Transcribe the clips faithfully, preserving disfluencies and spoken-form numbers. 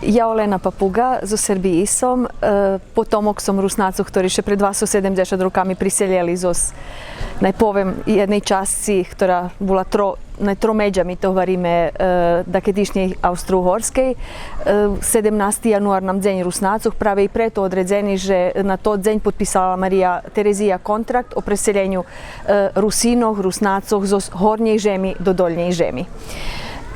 Я Олена Папуґа, зоз Сербиї сом, е, потомок сом Руснацох, хтори ше пред двасто седемдзешат роками приселєли зоз, най повем, єдней часци, хтора була тро-, най тро меджами, то гвариме, е, дакедишнєй Австро-Угорскей. Е, седемнасти януар нам Дзень Руснацох, праве и прето одредзени же на тот дзень подписала Мария Терезия контракт о преселєню, е, Русинох, Руснацох зоз Горнєй Жеми до Долнєй Жеми.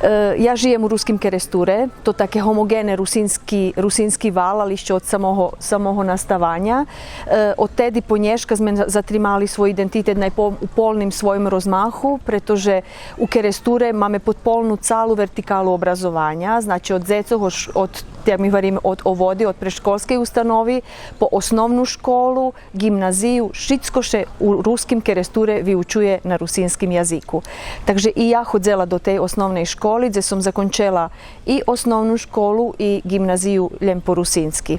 Е, я жиєм у Руским Керестуре, то таке гомоґенне русински, русински вал, але ище од самого, самого наставаня. Е, од теди по нєшка зме за-, затримали свой идентитет най по-, у полним своїм розмаху, прето же у Керестуре маме подполну цалу вертикалу образованя, значи, од дзецох, од ш-, од, як ми гвариме, од оводи, од предшколскей установи, по основну школу, ґимназию, шицко ше у Руским Керестуре виучує на русинским язику. Так же и я ходзела до тей основней школи, дзе сом закончела и основну школу и ґимназию лєм по русински.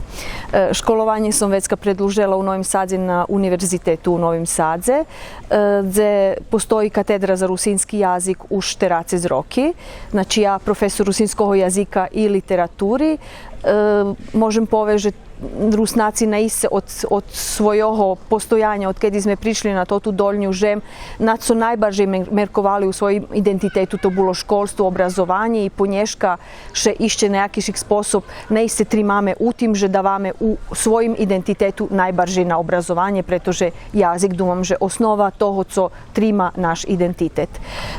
Е, школованє сом вецка предлужела у Новим Садзе на Универзитету у Новим Садзе, е, дзе постої катедра за русински язик уж штерацец роки. Значи, я професор русинского язика и литератури. Е, можем повесц же Руснаци наисце од, од свойого постояня, одкеди зме пришли на тоту Долню Жем, на цо найбаржей мер-, мерковали у своїм идентитету, то було школство, образованє и по нєшка ше ище на якишик способ наисце тримаме у тим же даваме у своїм идентитету найбаржей на образованє, прето же язик, думам, же основа того цо трима наш идентитет.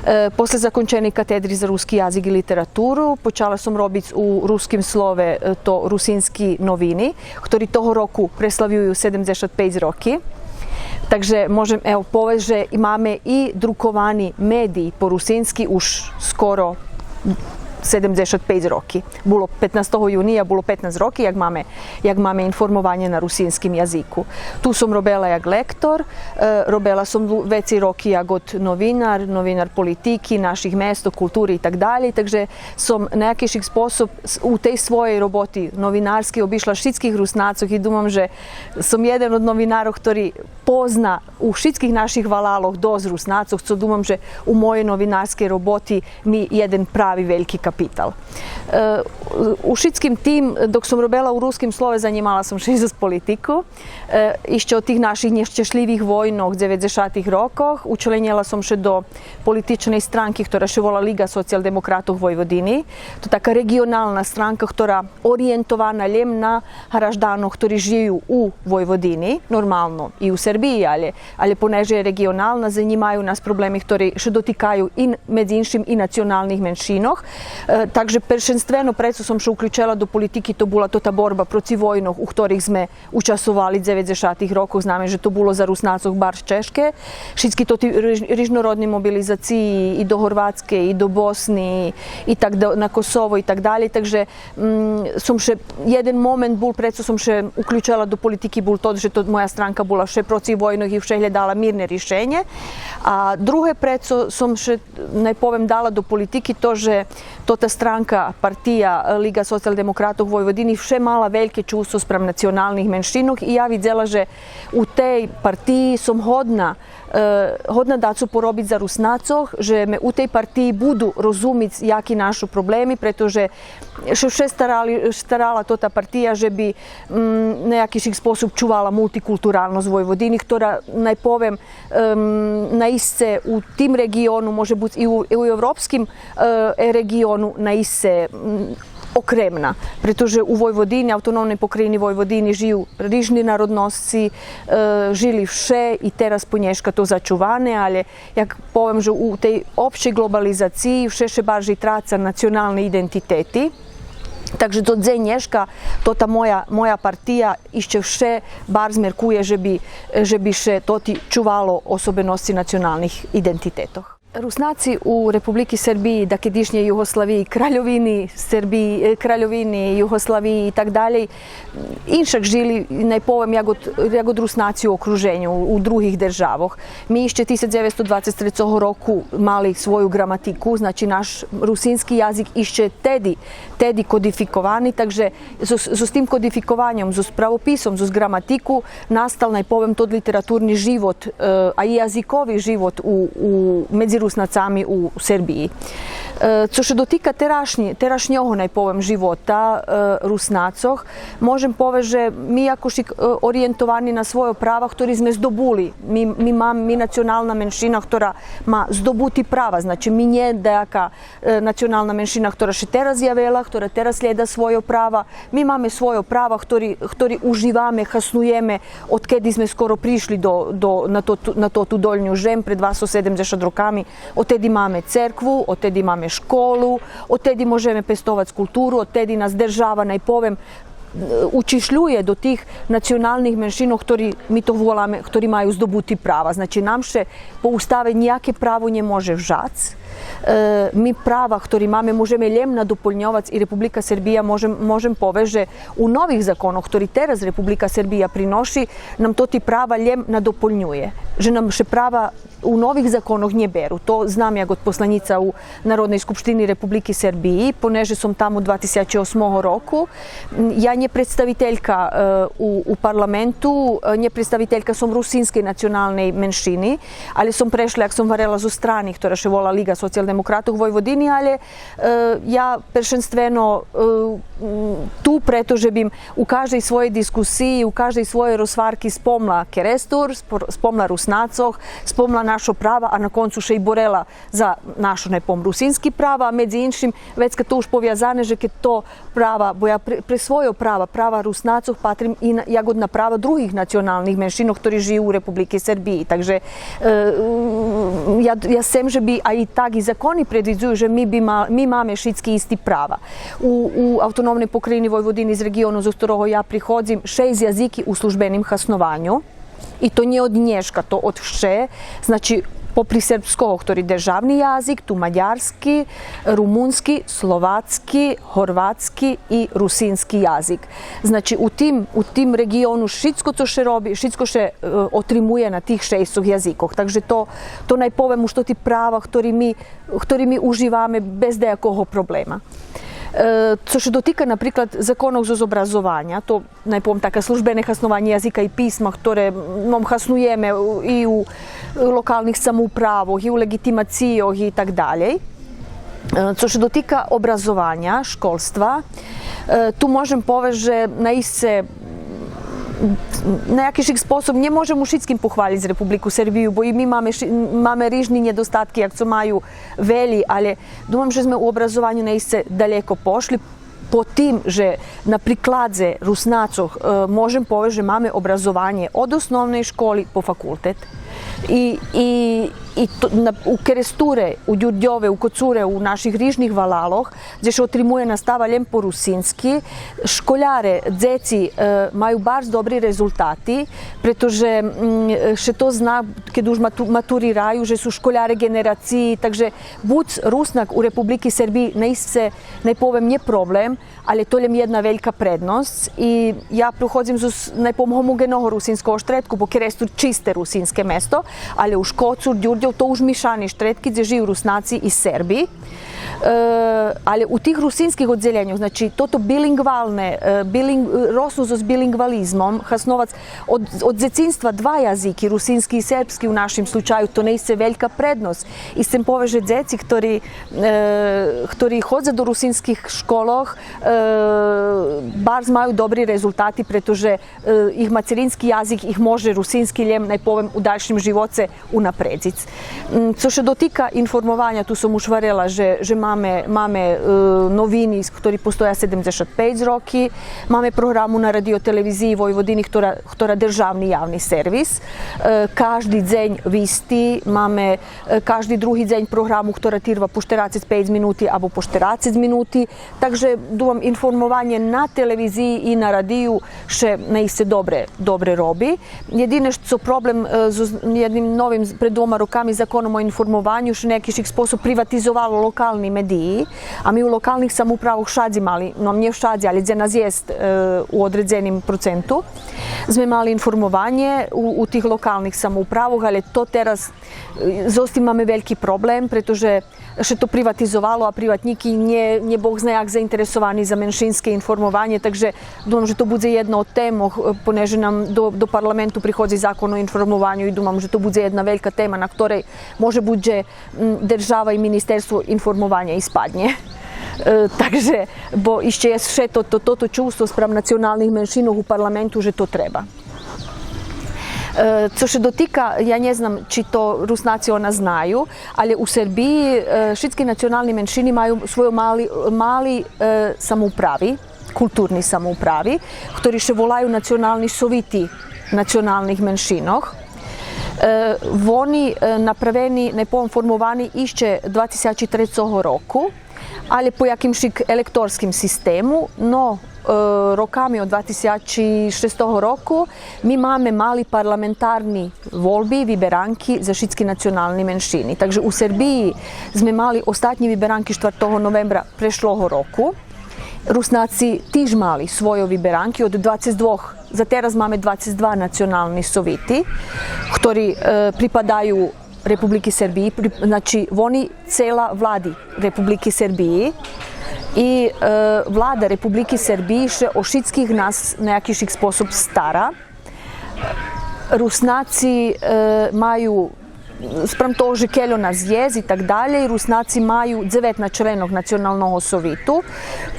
Е, после законченей катедри за руски язик и литературу, почала сом робиц у Руским слове, е, то русински новини, хтори того року преславюю седемдзешат пейц роки. Так же можем, ево, повесц же и маме и друковани медий по русински уж скоро седемдзешат пейц роки. Було петнастого юния, було петнац роки, як маме, як маме информованє на русинским язику. Ту сом робела як лектор, е, робела сом ду-, вецей роки як од новинар, новинар политики, наших местох, култури и так далєй. Так же сом на якишик способ с-, у тей своєй роботи новинарскей обишла шицких Руснацох и думам же сом єден од новинарох хтори позна у шицких наших валалох досц Руснацох, цо думам же у моєй новинарскей роботи ми єден прави вельки капитал. Е, у шицким тим, док сом робела у Руским слове, занїмала сом ше и зоз политику. Е, ище од тих наших нєщешлївих войнох дзеведзешатих рокох, учленєла сом ше до политичней странки, хтора ше вола Лиґа социялдемократох Войводини. То така реґионална странка, хтора ориєнтована лєм на гражданох хтори жию у Войводини, нормално и у Сербиї, алє, алє понеже є реґионална, занїмаю нас проблеми хтори ше дотикаю и, медзи иншим, и националних меншинох. Е, так же першенствено прецо сом ше уключела до политики, то була тота борба проци войнох у хторих зме участвовали дзеведзешатих рокох, знаме же то було за Руснацох барз чежке. Шицки тоти риж-, рижнородни мобилизациї и до Горватскей, и до Босни, и так да-, на Косово и так далєй. Так же, м, сом ше, єден момент бул, прецо сом ше уключела до политики, бул тот же то моя странка була вше проци войнох и вше глєдала мирне ришенє. А друге, прецо сом ше, най повем, дала до политики, то же тота странка, партия, е, Лиґа социялдемократох Войводини вше мала вельке чувство спрам националних меншинох и я видзела же у тей партиї сом годна, е, годна дацо поробиц за Руснацох, же ме у тей партиї буду розумиц яки нашу проблеми, прето же ше вше старали, старала тота партия же би, м, на якишик способ чувала мултикултуралносц Войводини, хтора, най повем, ем, наисце у тим реґиону, може буц и у, и у европским, е, реґиону наисце, м, окремна. Прето же у Войводини, Автономней Покраїни Войводини жию рижни народносци, е, жили вше и тераз понєшка то зачуване, алє як повем же у тей общей ґлобализациї вше ше баржей траца национални идентитети. Так же до дзень нєшка тота моя, моя партия ище вше барз меркує же би, же би ше тоти чувало особеносци националних идентитетох. Руснаци у Републики Сербиї, дакедишнєй Югославиї, Кральовини Сербиї, е, Кральовини Югославиї и так далєй, иншак жили, най повем, як од, як од Руснаци у окруженю, у, у других державох. Ми ище тисяч дзевецсто двацец трецого року мали свою ґраматику, значи наш русински язик ище теди, теди кодификовани, так же зоз, зоз тим кодификованьом, зоз правописом, зоз ґраматику настал, най повем, тот литературни живот, е, а и язикови живот у, у, медзи Руснацами у Сербиї. Е, цо ше дотика терашнї-, терашнього, най повем, живота, е, Руснацох, можем повесц же ми якошик, е, ориєнтовани на свойо права, хтори зме здобули. Ми, ми мам-, ми национална меншина хтора ма здобути права, значи ми нє даяка, е, национална меншина хтора ше тераз явела, хтора тераз шлєда свойо права. Ми маме свойо права хтори, хтори уживаме, хаснуєме, одкеди зме скоро пришли до, до, на тоту, на тоту Дольню Жем пред двасто седемдзешат роками. Одтеди маме церкву, одтеди маме школу, одтеди можеме пестовац културу, одтеди нас держава, най повем, е, учишлює до тих националних меншинох, хтори, ми то воламе, хтори маю здобути права. Значи, нам ше по уставе нїяке право нє може вжац. Е, ми права хтори маме можеме лєм надополньовац и Република Сербия, можем, можем повесц же у нових законох, хтори тераз Република Сербия приноши, нам тоти права лєм надополнює. Же нам ше права у нових законох нє беру. То знам як од посланїца у Народней скупштини Републики Сербиї, понеже сом там од два тисячи осмого року. М, я нє представителька, е, у, у парламенту, е, нє представителька сом русинскей националней меншини, алє сом прешла, як сом гварела, зоз страни хтора ше вола Лиґа социялдемократох Войводини, алє, е, я першенствено, е, м, ту прето же бим у каждей своєй дискусиї, у каждей своєй розгварки спомла Керестур, спор-, спомла Руснацох, спомла нашо права, а на концу ше и борела за нашо, най повем, русински права, а медзи иншим, вецка то уж повязане, же кед то права, бо я пре, пре свойо права, права Руснацох патрим и на, як од на права других националних меншинох, хтори жию у Републики Сербиї. Так же, е, я, я сцем же би, а и так и закони предвидзую же ми би ма-, ми маме шицки исти права. У, у Автономней покраїни Войводини з реґиону зоз хторого я приходзим, шейсц язики у службеним хаснованю. И то нє од нєшка, то од вше. Значи, попри сербского, хтори державни язик, ту мадярски, румунски, словацки, горватски и русински язик. Значи, у тим, у тим реґиону шицко цо ше роби, шицко ше, е, отримує на тих шейсцох язикох. Так же то, то най повем уж тоти права хтори ми, хтори ми уживаме без даякого проблема. Е, цо ше дотика, наприклад, законох зоз образованя, то най повем, таке службене хаснованє язика и писма, хторе, м, хаснуєме у, и у локалних самоуправох, и у леґитимацийох и так далєй. Е, цо ше дотика образованя, школства, е, ту можем повесц же наисце, м, на якишик способ нє можем у шицким похвалїц Републику Сербию, бо и ми маме ши-, маме рижни нєдостатки, як цо маю велї, алє думам же зме у образованю наисце далєко пошли. По тим же на прикладзе Руснацох, е, можем повесц же маме образованє од основней школи по факултет. И, и, и то, на, у Керестуре, у Дюрдьове, у Коцуре, у наших рижних валалох, дзе ше отримує настава лєм по русински, школяре, дзеци, е, маю барз добри резултати, прето же, м, ше то зна, кед уж мату-, матурираю, же су школяре ґенерациї, так же буц Руснак у Републики Сербиї наисце, най повем, нє проблем, алє то лєм єдна велька предносц. И я походзим зоз, най повем, гомоґеного русинского штредку, бо Керестур чисте русинске место, алє уж Коцур, Дюрдьов, то уж мишани штредки, дзе жию Руснаци и Серби. Е, алє у тих русинских оддзелєньох, значи, тото билинґвалне, е, билинґ-, е, росну зоз билинґвализмом, хасновац од, од дзецинства два язики, русински и сербски у нашим случаю, то наисце велька предносц. И сцем повесц же дзеци хтори, е, хтори ходза до русинских школох, е, барз маю добри резултати, прето же, е, их мацерински язик, их може русински лєм, най повем, у дальшим живоце унапредзиц. М, цо ше дотика информованя, ту сом уж гварела же, же маме, маме, е, новини хтори постоя седемдзешат пейц роки, маме програму на Радио-телевизиї Войводини хтора, хтора державни явни сервис. Е, кажди дзень висти, маме, е, кажди други дзень програму хтора тирва по штерацец пейц минути або по штерацец минути. Так же, думам, информованє на телевизиї и на радию ше наисце добре, добре роби. Єдине цо проблем, е, зоз єдним новим з-, пред двома роками законом о информованю, ше на якишик способ приватизовало локални медиї, а ми у локалних самоуправох вшадзи мали, но нє вшадзи, алє дзе нас єст, е, у одредзеним проценту, зме мали информованє у, у тих локалних самоуправох, алє то тераз, е, зоз тим маме вельки проблем, прето же ше то приватизовало, а приватнїки нє, нє Бог зна як заинтересовани за меншинске информованє, Так же думам же то будзе єдна од темох, е, понеже нам до, до парламенту приходзи закон о информованю и думам же то будзе єдна велька тема на хторей може буц же, м, держава и Министерство информованя испаднє. Е, так же, бо ище єст вше то, то, тото чувство спрам националних меншинох у парламенту же то треба. Е, цо ше дотика, я нє знам чи то Руснаци о нас знаю, але у Сербиї, е, шицки национални меншини маю свойо мали, мали, е, самоуправи, културни самоуправи, хтори ше волаю национални совити националних меншинох. Е, вони, е, направени, най повем, формовани ище два тисячи трецого року, але по якимшик електорским систему, но, е, роками од два тисячи шестого року ми маме мали парламентарни волби, виберанки за шицки национални меншини. Так же у Сербиї зме мали остатнї виберанки штвартого новембра прешлого року. Руснаци тиж мали свойо виберанки од двацец двох, за тераз маме двацец два национални совити, хтори, е, припадаю Републики Сербиї, при-, значи, вони цела влади Републики Сербиї и, е, влада Републики Сербиї ше о шицких нас на якишик способ стара. Руснаци, е, маю, спрам того же кельо нас єст и так далєй, Руснаци маю дзеветнац членох Националного совиту.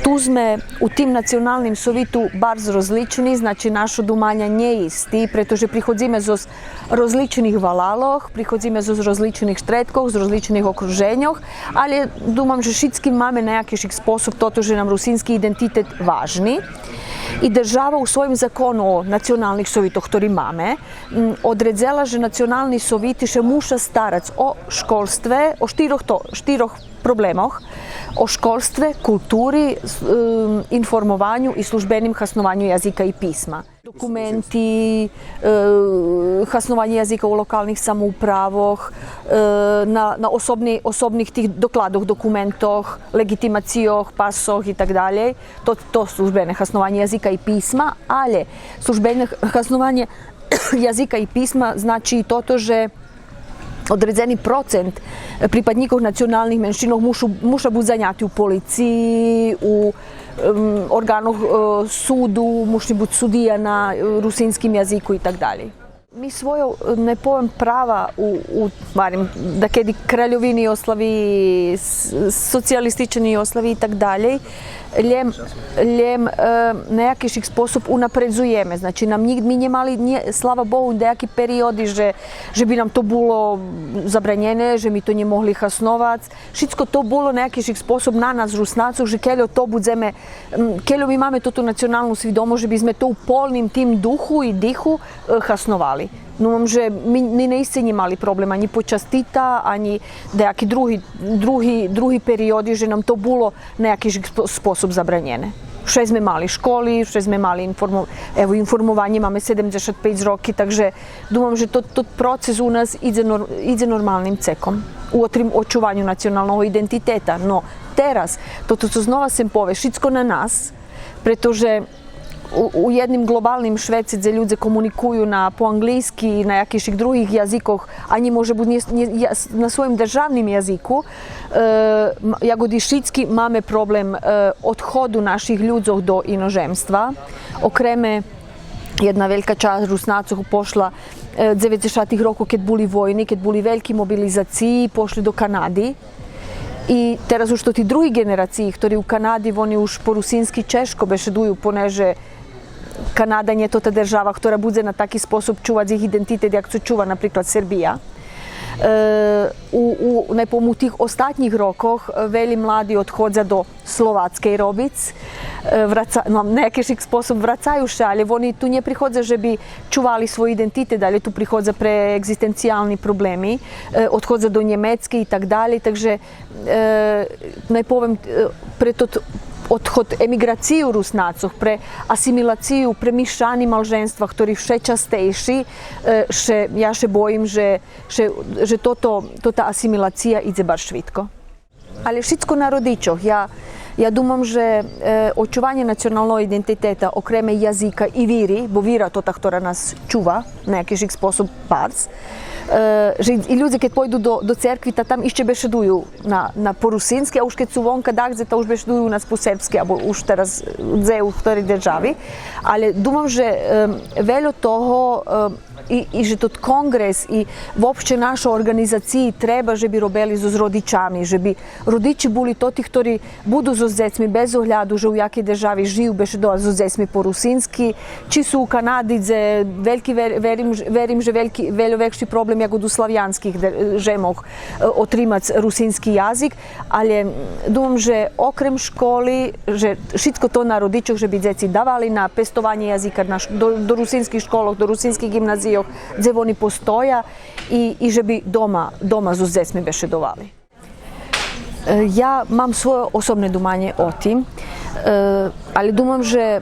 Ту зме у тим Националним совиту барз розлични, значи, нашо думаня нє исти, прето же приходзиме зоз розличних валалох, приходзиме зоз розличних штредкох, з розличних окруженьох, але думам же шицки маме на якишик способ тото же нам русински идентитет важни. И держава у своїм закону о националних совитох, хтори маме, м, одредзела же национални совити ше муша старац о школстве, о штирох то-, штирох проблемох: о школстве, култури, с-, ем, информованю и службеним хаснованю язика и писма. Документи, е, хаснованє язика у локалних самоуправох, е, на, на особни, особних тих докладох, документох, леґитимацийох, пасох и так далєй. То, то службене хаснованє язика и писма, але службене х-, хаснованє язика и писма значи и тото же одредзени процент, е, припаднїкох националних меншинох мушу, муша буц заняти у полициї, у, ем, орґанох, е, суду, муши буц судия на, е, русинским язику и так далєй. Ми свойо, е, най повем, права у, у, барем, дакеди Кральовини Югославиї, с-, социялистичней Югославиї и так далєй, лєм, лєм, е, на якишик способ унапредзуєме. Значи, нам нїґ-, ми нє мали, нє, слава Богу, даяки периоди же, же би нам то було забранєне, же ми то нє могли хасновац. Шицко то було на якишик способ на нас, Руснацох, же кельо то будземе, м, кельо ми маме тоту националну свидомосц, же би зме то у полним тим духу и диху, е, хасновали. Но, думам же ми, ми наисце нє мали проблем анї под час Тита, анї даяки други, други, други периоди, же нам то було на якишик спо-, способ забранєне. Вше зме мали школи, вше зме мали информо-, ево, информованє маме седемдзешат пейц роки, так же думам же тот, тот процес у нас идзе нор-, идзе нормалним цеком у отрим-, очуваню националного идентитета. Но тераз, тото цо знова сцем повесц, шицко на нас, прето же у, у єдним ґлобалним швеце, дзе людзе комуникую на, по анґлийски и на якишик других язикох, анї може буц нє, нє, я-, на своїм державним язику, е, м-, як и шицки, маме проблем, е, одходу наших людзох до иножемства. Окреме, єдна велька часц Руснацох пошла, е, дзеведзешатих рокох, кед були войни, кед були вельки мобилизациї, пошли до Канади. И тераз уж тоти други ґенерациї, хтори у Канади, вони уж по русински чежко бешедую, понеже Канада нє тота держава хтора будзе на таки способ чувац їх идентитет, як цо чува, наприклад, Сербия. Е, у, у, най повем, у тих остатнїх рокох, е, велї млади одходза до Словацкей робиц, е, враца-, но, на якишик способ врацаю ше, але вони ту нє приходза же би чували свой идентитет, але ту приходза пре еґзистенциялни проблеми, е, одходза до Нємецкей и так далєй. Так же, е, най повем, е, пре тот одход, емиґрацию Руснацох, пре асимилацию, пре мишани малженства, хтори вше частейши, е, ше, я ше боїм же, ше, же тото, тота асимилация идзе барз швидко. Але шицко на родичох. Я, я думам же, е, очуванє националного идентитета, окреме язика и вири, бо вира тота хтора нас чува на якишик способ барз, Е, же и людзе кед пойду до, до церкви, та там ище бешедую на, на по русински, а уж кед су вонка дагдзе, та уж бешедую у нас по сербски, або уж тераз дзе у хторей держави. Але думам же, е, вельо того, е, и, и же тот конґрес и вообще нашо орґанизациї треба же би робели зоз родичами, же би родичи були тоти хтори буду зоз дзецми без огляду же у якей держави жию, бешедовац зоз дзецми по русински, чи су у Канади, дзе вельки вер-, верим, ж-, верим же вельки, вельо векши проблем як у славянских де-, жемох, е, отримац русински язик, але, м, думам же окрем школи, же шицко то на родичох же би дзеци давали на пестованє язика на ш-, до, до русинских школох, до русинских ґимназийох, дзе вони постоя и, и же би дома, дома зоз дзецми бешедовали. Е, я мам свойо особне думанє о тим, е, але думам же,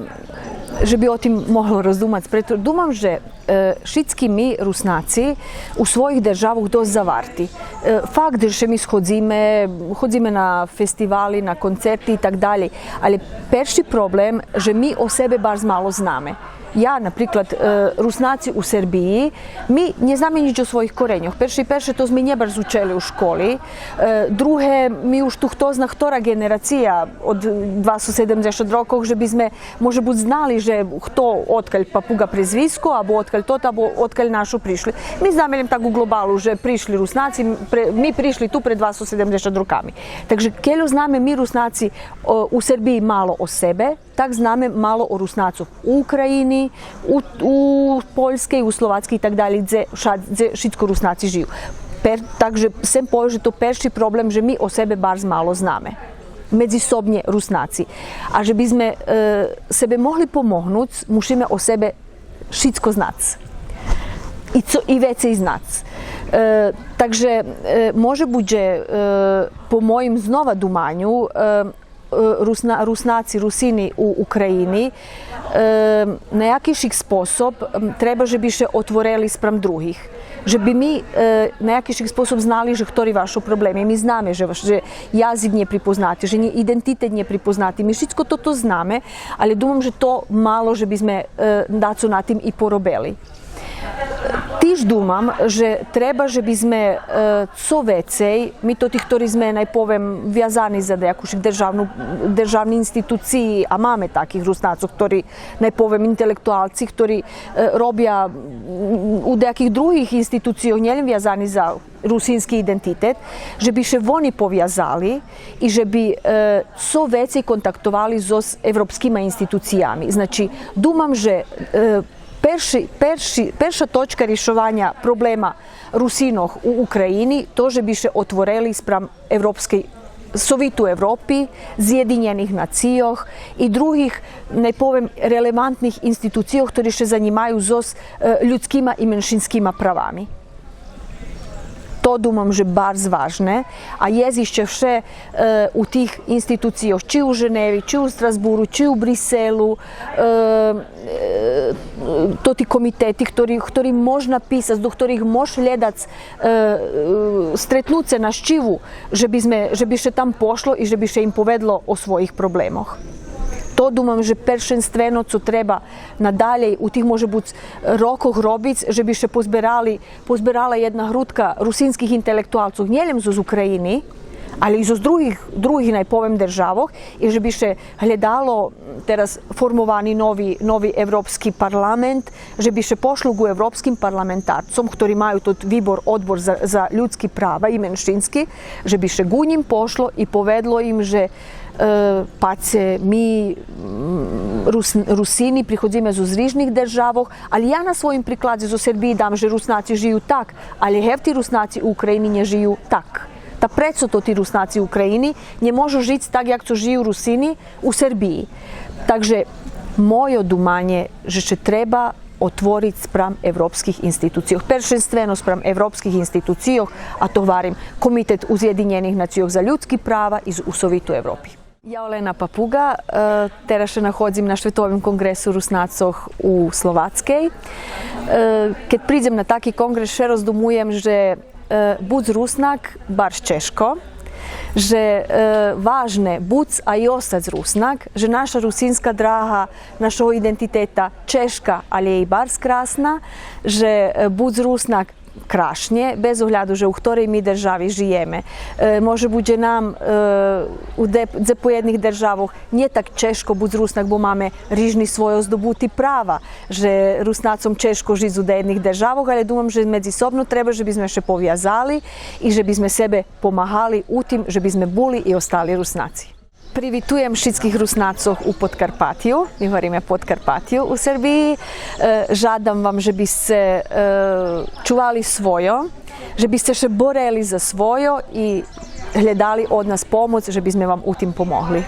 же би о тим могло роздумац. Прето думам же, е, шицки ми Руснаци у своїх державох досц заварти. Е, факт же ми сходзиме, ходзиме на фестивали, на концерти и так далєй, але перши проблем же ми о себе барз мало знаме. Я, наприклад, е, Руснаци у Сербиї, ми нє знаме нїч о своїх кореньох. Перше, перше, то зме нє барз учели у школи. Е, друге, ми уж ту хто зна хтора ґенерация од двасто седемдзешат рокох, же би зме, може буц, знали же хто, одкаль Папуґа презвиско, або одкаль тото, або одкаль нашо пришли. Ми знаме лєм так у ґлобалу же пришли Руснаци, пре-, ми пришли ту пред двасто седемдзешат роками. Так же кельо знаме ми Руснаци, о, у Сербиї мало о себе, так знаме мало о Руснацох у України, у, у Польскей, у Словацкей и так далєй, дзе ша-, дзе шицко Руснаци жию. Пер-, так же сцем повесц же то перши проблем же ми о себе барз мало знаме. Медзисобнє Руснаци. А же би зме, е, себе могли помогнуц, мушиме о себе шицко знац. И цо, и вецей знац. Е, так же, е, може буц же, е, по моїм знова думаню, е, е, Русна-, Руснаци, Русини у України, е, на якиш способ, м, треба же би ше отворели спрам других. Же би ми, е, на якиш способ знали же хтори вашо проблеми. Ми знаме же, же язик нє припознати, же нє, идентитет нє припознати. Ми шицко тото знаме, але думам же то мало же би зме, е, дацо на тим и поробели. Тиж думам же треба же би зме, е, цо вецей, ми тоти хтори зме, най повем, вязани за даяку державну, державни институциї, а маме таких Руснацох хтори, най повем, интелектуалци хтори, е, робя, м, у даяких других институцийох, нє лєм вязани за русински идентитет, же би ше вони повязали и же би, е, цо вецей контактовали зоз европскима институциями. Значи, думам же, е, перши, перши, перша точка ришованя проблема Русинох у України, то же би ше отворели спрам Европскей, Совиту Европи, Зєдинєних нацийох и других, най повем, релевантних институцийох, хтори ше занїмаю зоз, е, людскима и меншинскима правами. То думам же барз важне, а єст ище вше, е, у тих институцийох, чи у Женеви, чи у Страсбуру, чи у Бриселу, е, е, тоти комитети, хтори, хтори мож написац, до хторих мож глєдац, е, е, стретнуце, нащиву, же би зме, же би ше там пошло и же би ше им поведло о своїх проблемох. То думам же першенствено цо треба надалєй у тих, може буц, рокох робиц, же би ше позберали, позберала єдна грудка русинских интелектуалцох, нє лєм зоз України, але и зоз других, других, най повем, державох, и же би ше глєдало тераз формовани нови, нови Европски парламент, же би ше пошло ґу европским парламентарцом, хтори маю тот вибор, одбор за, за людски права и меншински, же би ше ґу нїм пошло и поведло им же, е, паце, ми, м, Рус-, Русини приходзиме зоз рижних державох, але я на своїм прикладзе зоз Сербиї дам же Руснаци жию так, але гевти Руснаци у України нє жию так. Та прецо тоти Руснаци у України нє можу жиц так, як цо жию Русини у Сербиї. Так же мойо думанє же ше треба отвориц спрам европских институцийох. Першенствено спрам европских институцийох, а то гварим Комитет Узєдинєних нацийох за людски права и з-, у Совиту Европи. Я Олена Папуґа, е, тераз ше находзим на Шветовим конґресу Руснацох у Словацкей. Е, кед придзем на таки конґрес, ше роздумуєм же, е, буц Руснак барз чежко, же, е, важне буц, а и остац Руснак, же наша русинска драга нашого идентитета чежка, але и барз красна, же, е, буц Руснак крашнє, без огляду же у хторей ми держави жиєме. Е, може буц же нам, е, у де, дзе по єдних державох нє так чежко буц Руснак, бо маме рижни свойо здобути права, же Руснацом чежко жиц у деєдних державох, але думам же медзисобно треба же би зме ше повязали и же би зме себе помагали у тим же би зме були и остали Руснаци. Привитуєм шицких Руснацох у Подкарпатю, ми говориме Подкарпатю у Сербиї. Е, жадам вам же би сце, е, чували свойо, же би сце ше борели за свойо и глєдали од нас помоц же би зме вам у тим помогли.